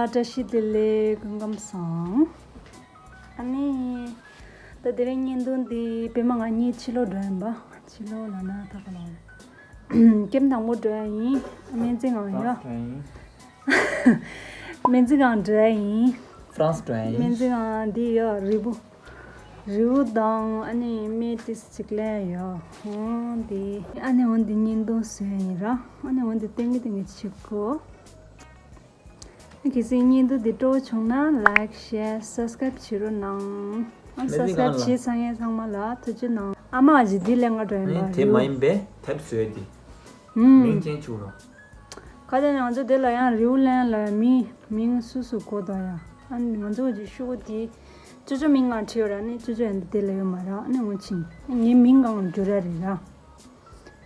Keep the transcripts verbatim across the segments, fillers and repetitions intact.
བཀྲ་ཤིས་བདེ་ལེགས། སྐུ་ཁམས་བཟང་། ཨ་ནི། ད་དེ་རིང་བརྙན་ཐུང་འདི་པད་མ་ང་གཉིས་ཕྱི་ལོགས་འགྲོ་ཡིན་པ། ཕྱི་ལོགས་ལ་ན་ད་ག་ལ། ཀེམ་དང་པོ་འགྲོ་ཡ་ཡིན། སྨན་རྩིས་ཁང་ཡོད། སྨན་རྩིས་ཁང་འགྲོ་ཡ་ཡིན། ཧྥ་རན་སི་འགྲོ་ཡ་ཡིན། སྨན་རྩིས་ཁང་འདི་ཡོད། རིལ་བུ། རིལ་བུ་དང་ཨ་ནི་སྨན་ཏིས་གཅིག་ལེན་ཡོད། འོ་འདི་ཨ་ནི་འོ་འདི་བརྙན་ཐུང་བཟོས་ཡིན་ར། ཨ་ནི་འོ་འདི་ཏན་གི་ཏན་གི་བྱེད་དགོས། གལ་སྲིད་བརྙན་ཐུང་འདི་སྤྲོ་བོ་བྱུང་ན་ལའིག་ཤེར་སབ་སི་ཀ་རའིབ་བྱེད་རོགས་གནང་། ཨ་སབ་སི་ཀ་རའིབ་བྱེད་ཚར་མཁན་ཚང་མ་ལ་ཐུགས་རྗེ་གནང་། ཨ་མ་ཨ་ཅེ་འདི་ལེན་ག་འགྲོ་ཡིན་པ། དེ་མ་ཡིན་པས་དེབ་བཟོས་ཏེ། ཨུམ། མིང་ཅན་བྱུང་རོགས། ག་དེ་ནས་ང་ཚོ་དེ་ལ་ཡང་རིལ་བུ་ལེན་ལ་མི་མིང་སུ་སུ་གོ་དང་ཡ། ཨ་ནི་ང་ཚོ་གི་ཤོག་བུ་དེ་ཅོ་ཅོ་མིང་ང་བྲིས་ཡོད་ར། ནི་ཅོ་ཅོ་ཡང་འདི་དེ་ལ་ཡོད་མ་ར། ཨ་ནི་ངོ་ཕྱིན་ངའི་མིང་གང་འགྱུར་ར་རེད་ར།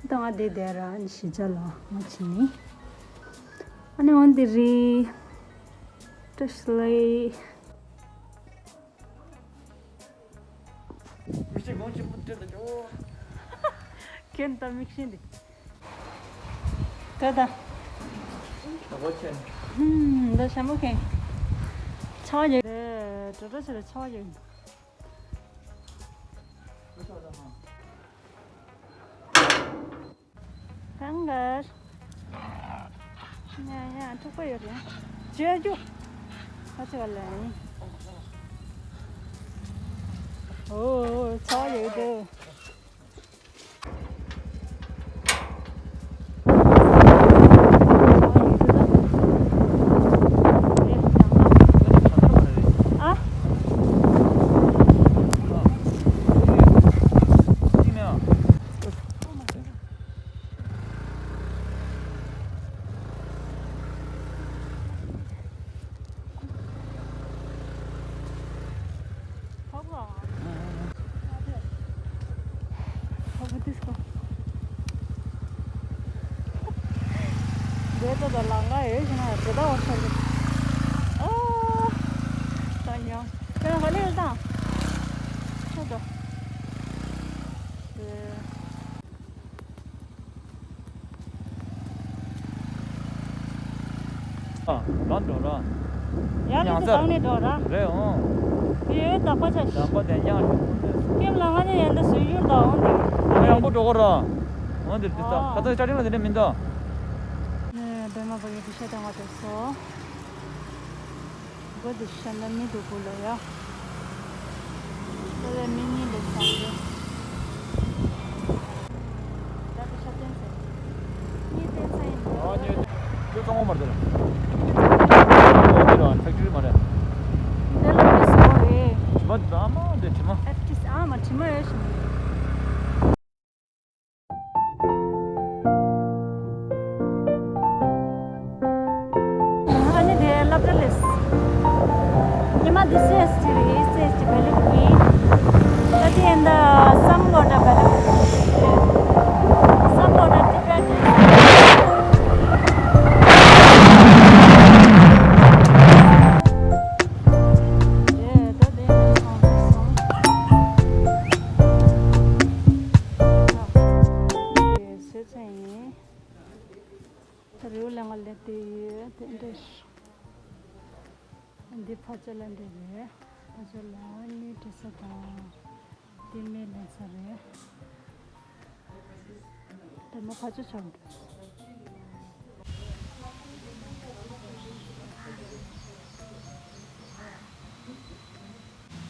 ད་ང་དེ་དེ་ར་ཨ་ནི་ཞི་ཅ་ལ་ངོ་ཕྱིན་ནི། ཨ་ནི་འོན་དེ་རི་བཀྲ་ཤིས་ལེགས། མི་ཤེས་གོང་ཆེན་པོ་འདྲེ་ལ་ཅོ། ཁྱེད་ད་མིག་ཤེས་འདི། ད་ད། ད་གོ་ཆེན། ཧུམ། ད་ཞྭ་མོ་ཁེ། ཆ་བ་ཡོད། དྲོ་དྲོ་ཆེ་ལ་ཆ་བ་ཡོད། གང་གར། ཡ་ཡ་འཁྲུག་པ་ཡོད་རེད། བཅོས་རྒྱུ། ཁ་ཆེ་བ་ལ་ཡིན། ཨོ་ཆ་བ་ཡོད་དོ། འདི་ལྟ་དང་ལང་ཀ་ཡོད་ཤི་ན་དེ་ལྟ་བ་ཆགས་ཀྱི། ཨོ། ད་ཉོ། དེ་ལ་ཧ་ལས་ཡོད་དང་། ཆོག་ཏོ། ཨ། རང་འགྲོ་ར། ཡང་ནི་དེ་ཡང་སར་གང་ནས་འགྲོ་ར། རེད་འོང་། དེ་ཡོད་དག་པ་ཆ་ཞིག་དག་པ་དེ་ཡང་ཞིག་ཀེམ་ལ་ང་ནི་ཡན་དུ་སུ་ཡུལ་དང་འོང་དང་། ཡང་པོ་འགྲོ་གོ་ར། འོང་དེ་དུ་ད་ཁ་ཚ་ཅ་ཀྲིང་ལ་དེ་འདྲ་མིན་ད། ནས་བེ་མ་བ་ཡི་དུ་ཤ་དང་བ་དུ་སོ། སྒོ་འདི་ཤ་ན་མི་འདུག་གོ་ལ་ཡ། ད་ལས་མི་གཉིས་ལས་བྱུང་སྟེ། ད་དུ་ཤ་བསྟན་ཚེ། གཉིས་བསྟན་ཚེ་ཡིན་འདུག་ཨ་ནི། ཁྱོད་གཙང་མ་མར་དེ་ལ། ཨོ་དེ་ལ་ཕེག་ཊི་རི་མ་རེད། དེ་ལ་མི་སོ་རེད། དྲི་མ་ཨ་མ་དེ་དྲི་མ། ཨེ་ཊིས་ཨ་མ་དྲི་མ་ཡོད་ཤི། ཨ་ནི་དེ་སློབ་གྲྭ་ལས། ཉི་མ་འདི་སེ་སི་ཅི་རེད་སེ་སི་ཅི་བེ་ལི་བི། ད་དེ་ཡིན་ད་སམ་བོ་ཊ་བེ་ལི་བི། སམ་བོ་ཊ་ཊི་བེ་ཊན། དེ་ད་དེ་ཡིན་སོང་སོང་། དེ་སེ་ཚན་ཡིན། རེའུ་ལ་ང་ལེ་དེ་ཡོད་དེ་འདྲ། འདི་ཕ་ཆ་ལ་འདི་རེད། ཕ་ཆ་ལ་ནི་དྲི་ས་དང་། འདི་མེ་ལེན་ས་རེད། དེ་མ་ཕ་ཆ་ཆགས་འདུག་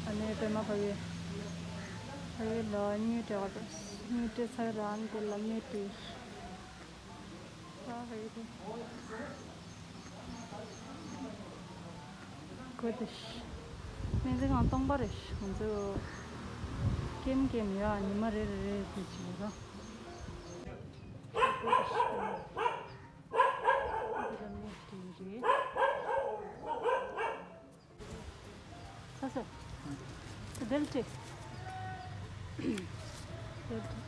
ཨ་ནི་པད་མ་ཕ་གི། ཕ་གི་ལ་དངུལ་སྤྲད་པ་དང་། དངུལ་སྤྲད་ཚར་རང་དེ་ལ་མེ་དྲི། ཨ་ཧེ་དེ། གོ་དེ་ཤི། སྨན་རྩིས་ཁང་སྟོང་པ་རེད་ཤི། ང་ཚོ་ཀེམ་ཀེམ་ཡ་ཉི་མ་རེ་རེ་རེ་དེ་བྱེད་རོགས། གོ་དེ་ཤི། འདི་ལ་མེ་དྲི་རེད། ས་ས། དེལ་ཏེ། དེལ་ཏེ།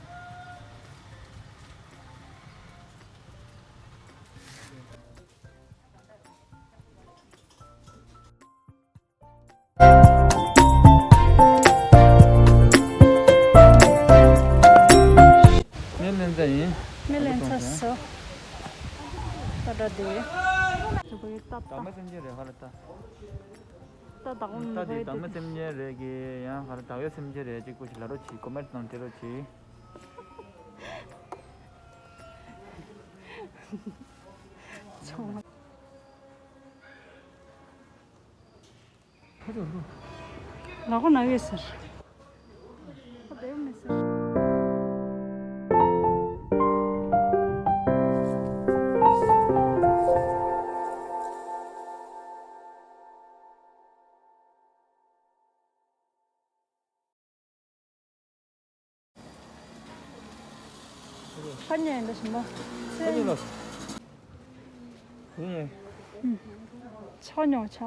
མེ་ལེན་ཚར་ཡིན། མེ་ལེན་ཚར་སོང་། ད་ད་དེ། བདག་མེད་སེམས་ཅན་རེད་ཧ་ལ་ད། ད་བདག་མེད་ད་དེ་བདག་མེད་སེམས་ཅན་རེད་ཀྱི་ཡང་ཧ་ལ་བདག་ཡོད་སེམས་ཅན་རེད་ཅིག་པོ་ཞིག་ལབ་རོགས་གྱིས། ཀོ་མེན་ཊི་ནང་བྲིས་རོགས་གྱིས། ཚོང་། ལག་པ་ན་གི་ཟེར། ཁ་བདེ་མི་ཟེར། ཁ་ཉན་འདྲ་ཞིམ་པོ། ཁ་ཉན་ལ། ཁ་ཉན། ཆ་ཉོ་ཆ།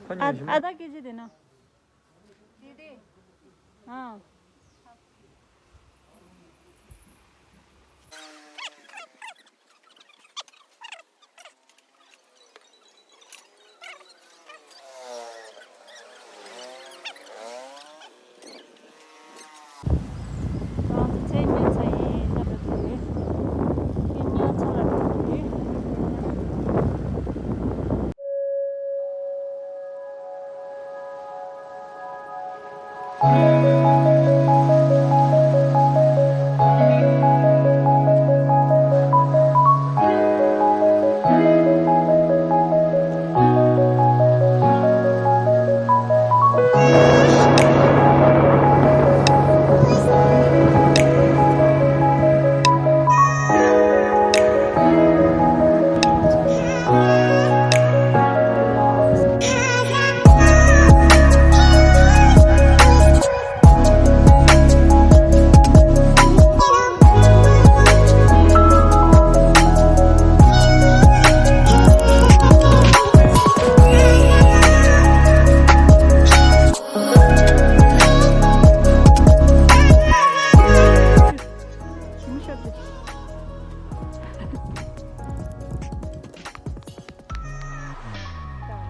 ཁ་ཉན་ཞིམ་པོ། ཨ་ད་ཀེ་ཇི་དེ་ན། ཨ།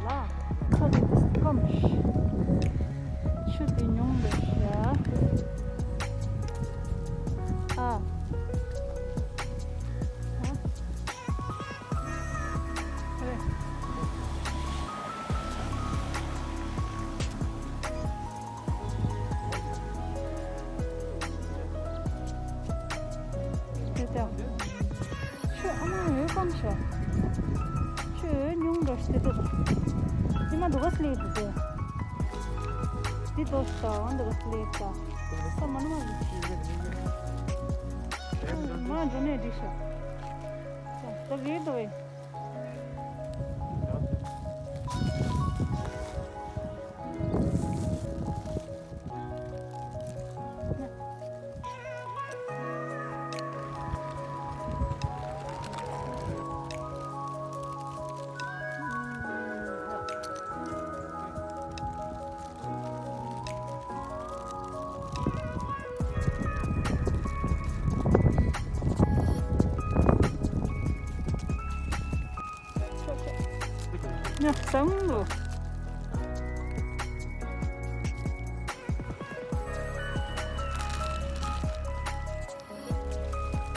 ལ། ཁ་ལི་དིས་ཀམ། ཆུ་དེ་ཉུང་འདུག་ཤ། ཨ། ཨ། ཨེ། དེ་ལྟ། ཆུ་ཨ་མ་འོད་སྤམ་ཤོག་ཆུ་འོད་ཉུང་འགྲོ་ཤི་དེ་ལྟ། ཉི་མ་འདུག་ག་སླེབས་འདུག་ཟེར། འདི་ལྟོས་ཤི་ད་འདུག་ག་སླེབས་ད། ས་མ་ནུ་མ་ཟིག་ཤི། མ་འགྲོ་ནས་འགྲིག་ཤོག་ད་རེད་དོ་ཨེ། ཉ་སང་ལོ།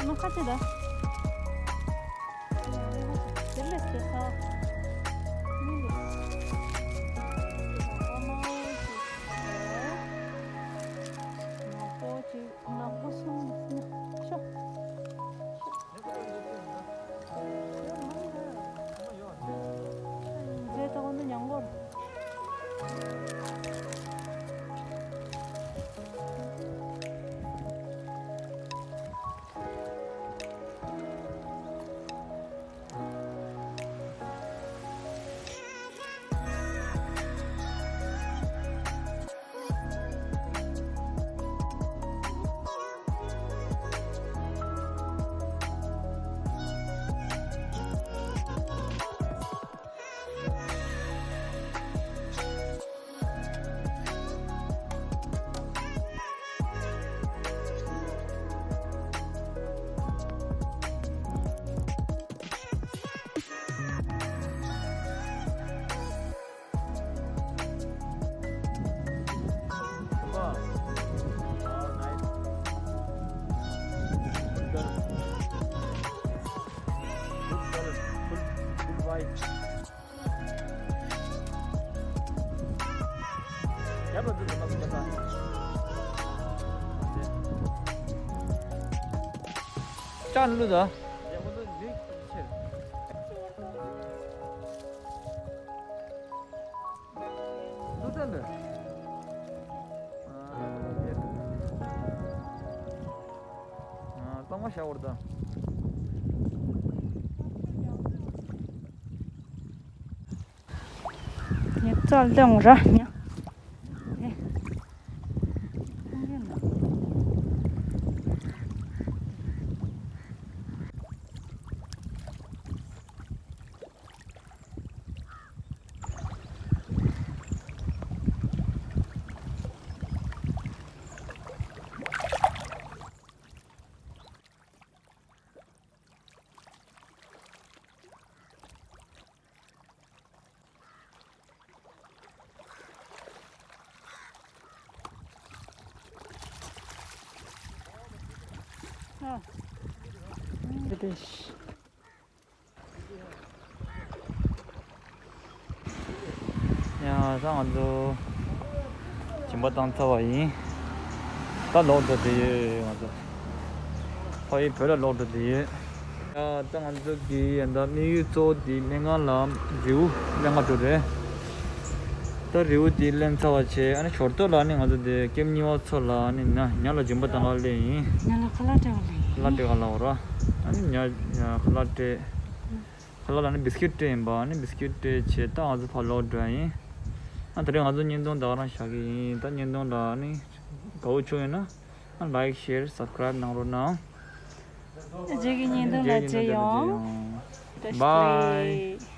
མ་ཁ་ཆེ་ད། དེ་ལས་སྐྱེ་ས། མི་ལས། ཨ་མ་ཨོ་ཅི། ནག་པོ་ཅི། ནག་པོ་སུམ་ནི་ཤོ། རྫས་ཏོག་འདི་ཉང་གོར། ཅང་ལུ་ད། གཙང་མ་ཤ་བོར་ད། ཉི་ཙལ་དང་ར་ཉ། ཡང་ས་ང་ཚོ་སྦྱིན་པ་བཏང་ཚར་བ་ཡིན། ད་ལོག་འགྲོ་བསྡད་ཡོད་ང་ཚོ། ཕ་ཡུལ་བོད་ལ་ལོག་འགྲོ་བསྡད་ཡོད། ཡ་ད་ང་ཚོ་གི་ཡ་ད་དམིགས་ཡུལ་གཙོ་བོ་དེ་སྨན་ཁང་ལ་རེའུ་ལེན་ག་འགྲོ་རེད། ད་རེའུ་དེ་ལེན་ཚར་བ་བྱས་ཨ་ནི་ཞོར་དུ་ལ་ཨ་ནི་ང་ཚོ་དེ་ཀེམ་གཉིས་པ་ཚོ་ལ་ཨ་ནི་ཉ་ཉ་ལ་སྦྱིན་པ་བཏང་ག་སླེབས་ཡིན། ཉ་ལ་ཁ་ལག་སྤྲད་ག་སླེབས་ཡིན། ཁ་ལག་སྤྲད་ག་ལབ་ར། ཨ་ནི་ཉ་ཉ་ཁ་ལག་སྤྲད། ཁ་ལག་ལ་ནི་བིས་ཀིཊ་སྤྲད་ཡིན་པ། ཨ་ནི་བིས་ཀིཊ་སྤྲད་བྱས་ད་ང་ཚོ་ཕར་ལོག་འགྲོ་ཡ་ཡིན། ཨ་དེ་རིང་ང་ཚོ་བརྙན་ཐུང་ད་ག་རང་བཞག་གི་ཡིན། ད་བརྙན་ཐུང་ལ་ཨ་ནི་དགའ་བོ་བྱུང་ཡོད་ན་ཨ་ལའིཀ་ཤེར་སབ་སི་ཀ་རའིབ་གནང་རོགས་གནང་། རྗེས་ཀྱི་བརྙན་ཐུང་ལ་མཇལ་ཡོང་། བཀྲ་ཤིས་བདེ་ལེགས།